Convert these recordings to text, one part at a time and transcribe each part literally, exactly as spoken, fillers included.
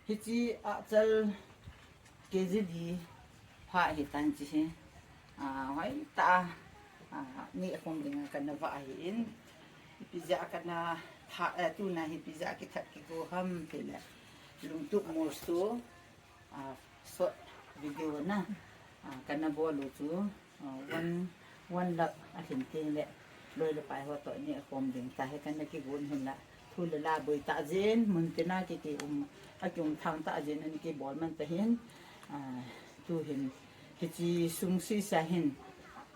Hiche achal K G D pha hitan hiche hi. Ah, hoitah a, ah, neh khom dinga kana vah ahin. Ipi jeh a kana that, eh, tuna hi ipi jeh a kithat kigo ham tile. Lungtup Morso, ah, short video na, ah, kana bol u chu, ah, one, one lakh alhin teng le, loi le pai ho toh neh khom ding tah hi kana kigon hin la. Thu le la boi tah jin, mun tina kiki um, akium thang tah jin ana kibol man tahin, ah, tuhin, hiche sung suisa hin,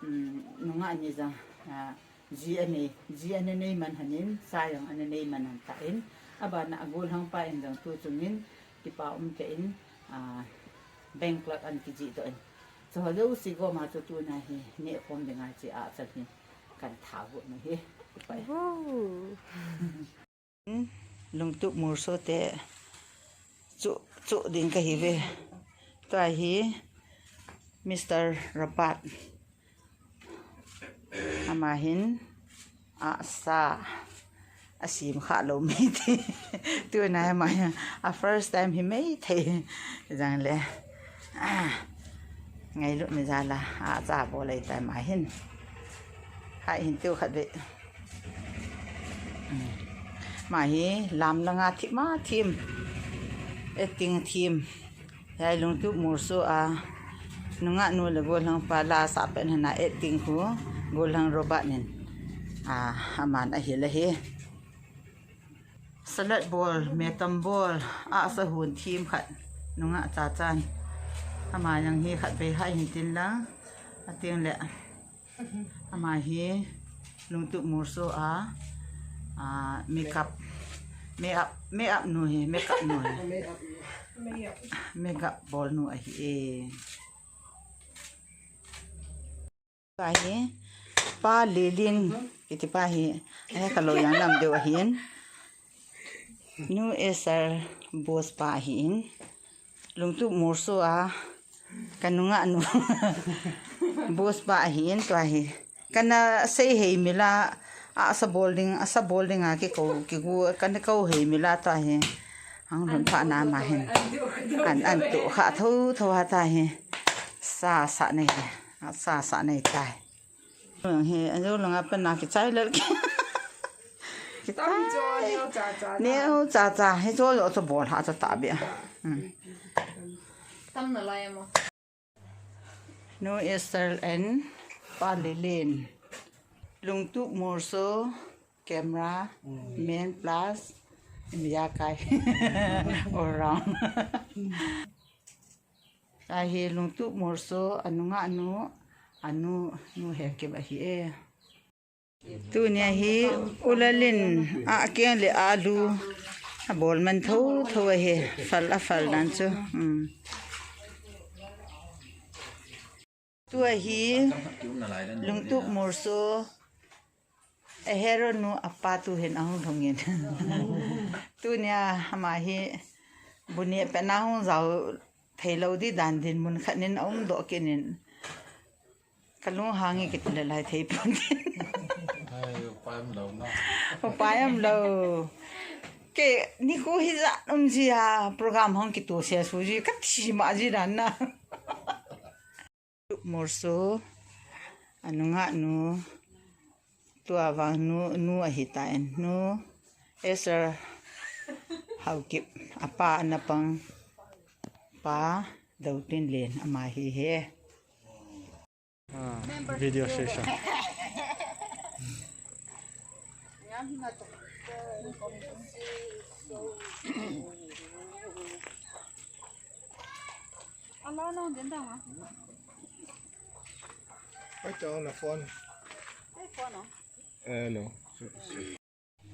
um, nungah ni jong, ah, ji anei, ji ana nei man hanin, sa jong ana nei man han tan, abana a gollhang pa in jong tu chungin, kipa um tah in, ah, bank clerk ana kijih doh in. Chuho jouse koma chu tuna hi, neh khom dinga hiche achal hi, kana that u ahi. Kipa e. Wow. Lungtup Morso te chu, chu ding kahi ve. Tua hi Mister Robert. Ama hin asa asem kha lou mai ti. Tuna ama hin a first time hi mai thei. Jang le. Ah. Ngailut ni jal a, asa bol ahitai ama hin. Hai hin tiu khat ve. Ama hi lam langa thim a thim. Acting thim. Hiai Lungtup Morso a nungah nu le gollhang pa la sa pen hina acting khu gollhang Robert nin. A, aman ahil ahi. Salad bol, metam bol, asa hon thim khat, nungah chachan. Ama jong hi khat vei hai hin tin lang, ateng le. Ama hi Lungtup Morso a, a, makeup, makeup, makeup nu hi, makeup nu hi. Makeup bol nu ahi e. Pa hi, Pa Lilin, kiti pa hi, ahe kha lou jong nam deu ahin. Nu Esther boss pa ahin. Lungtup Morso a, ka nungah nu. Boss pa ahin, tua hi. Kana sei hei mila, asa bol ding, asa bol ding a kikou, kikou, kana kou hei mila tua hi. Ahung lhun phat na ama hin. An, an tuh kha tho, tho ha tua hi. Sa, sa nei hi. Sa, sa nei tai. Hi, ajo langa pen na kichai lel ki. Tam jo, neo cha cha. Neo cha cha, hijo jo chu bol ha cha ta bia. Hmm. Tam na lai mo. Nu Esther and Pa Lilin. Lungtup Morso, camera, mm, man plus, India kai. All round. Ahi Lungtup Morso, anungah nu, anu, nu Hekip ahi e. Tunia hi u Lalin a keng le alu abol man tho tho ahi, fal afal dan chu. Hmm. Tua hi Lungtup Morso a hero nu apa tu hin ahung lhung in. Tunia ama hi bu neh pet na hung jao thei lou di dan dinmun khat nin aum doh kit in. Ka lunghang e kiti le lai thei pon. Ai, upai um lou na. Upai um lou. Kei nikho hijat um ji a program hung kitoh se su ji ka thi ma ji dan na. Morso, anungah nu, tua vang nu, nu ahi tan, nu Esther Haokip, apa anapang, Pa Dotinlen, ama hi e. Ah, video session. Hello.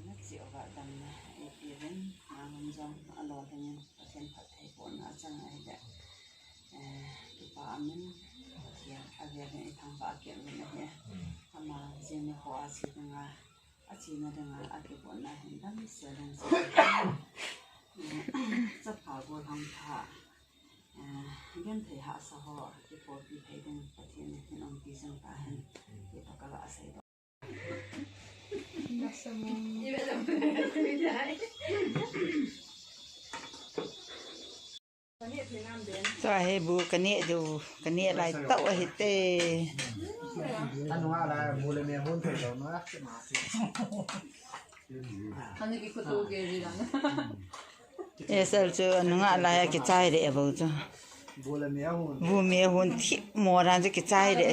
Nache uva damna eipeh uvin, nangin jong alolhing in Pathen phattheibohna achang ahile, eh, kipa umin, Pathen avel in ithangvah kit uvin ahi. Ama jing nikho a che dinga, achena dinga akibolna hin damsel in, eh, chapha gollhang pha, eh, genthei hahsa ho kipopi thei ding Pathen in hin umpi jing tahen, ti toh kaga seidoh. Nasa mo. Ibe lam. Ibe lam. Tua hi bu kaneh diu, kaneh lai tau ahi te. Anunga la bu le me hun thei lo na. Ani ki kutu ke ri la. Esel chu anunga lai a kichai le bou chu. Bu le me hun. Bu me hun thi mo ran chu kichai le.